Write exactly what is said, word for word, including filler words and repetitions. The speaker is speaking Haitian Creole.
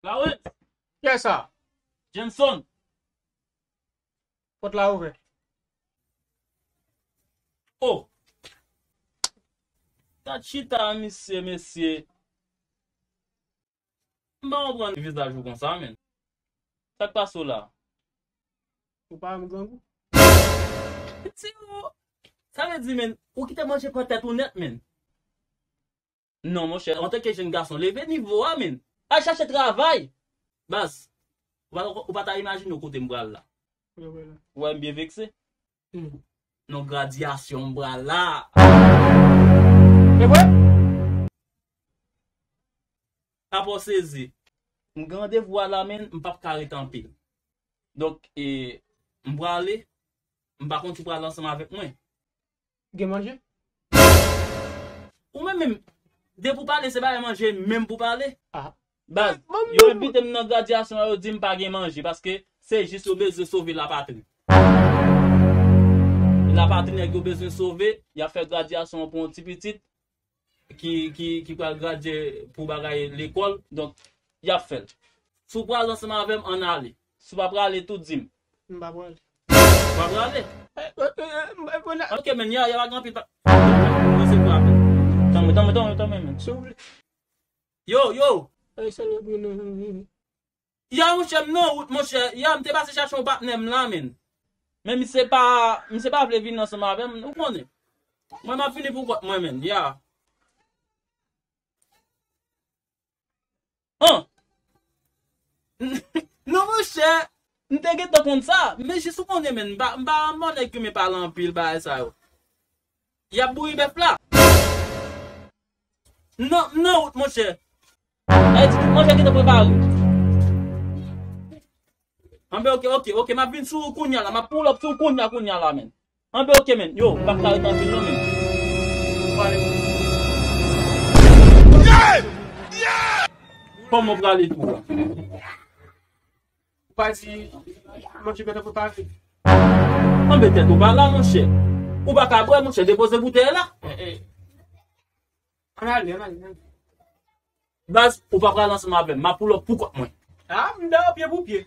Lawrence! Kiyès sa? Jenson! Pòt la ouvè. Oh! Gad chita misye, mesye. M pa konprann vizaj ou konsa, menn. Sa k pase w la? Ou pa wè m grangou? Se ou. Sa vle di, menn, ou kite manje pran tèt ou nèt, menn. Non, monchè, antanke jèn gason, leve nivo a, menn. Al chache travay. Baz, ou pa, ou pa ta imajine w kote m pral la. Ou wè m byen vekse? Hmm. Non, gradyasyon m pral la. Se vre? Apa w sezi. M gen randevou a la, menn, m p ap ka ret anpil. Donk, e, m prale, m pa konn si w pral ansanm avèk mwen. Gen manje? Ou menm menm, depi w pale, se bagay manje menm pou pale. Ah. Baz, yo envite m nan gradyasyon an, yo di m pa gen manje, paske se jis yo bezwen sove lapatri. Lapatri nèg yo bezwen sove, y ap fè gradyasyon an pou yon ti pitit ki, ki, ki pral gradye pou bagay lekòl, donk, y ap fè l. Si w pral ansanm avè m, ann ale. Si w pa prale tou, di m. M pa prale. Ou pa prale? Eh, eh, eh, eh, eh, eh, Ok, men, ya, ya pa gen anpil pa. Mwen se pou apèl. Tanmen, tanmen, tanmen, tanmen, men. Souple. Yo, yo! Ey, sèlman pou nou. Ya, monchè, m nan wout, monchè. Ya, m te pase chache yon patnè m la, men. Men misye pa, misye pa vle vin ansanm avè m, ou konnen. Mwen, m ap vini pou kont mwen, men, ya. An! Non, monchè, m te gentan konn sa, men jis ou konnen, men, m pa, m pa, m pa nèg ki renmen pale anpil, bagay sa yo. Y ap bouyi bèf la. M nan, m nan wout, monchè. Sa vle di tout manje gentan prepare. Anben, ok, ok, ok, m ap vin sou ou kounya la, m ap pull up sou ou kounya, kounya la, men. Anben, ok, men. Yo, m p ap ka ret anpil, non, men. Kòman w prale tou la? Ou pa di manje gentan prepare. Anben, tèt ou pa la, monchè. Ou pa ka bwè, monchè, depoze boutèy la. Eh, eh. Ann ale, ann ale, ann ale. Baz, ou pa pral ansanm avè m. M ap pull up pou kont mwen. Ah, m dèyè w pye pou pye.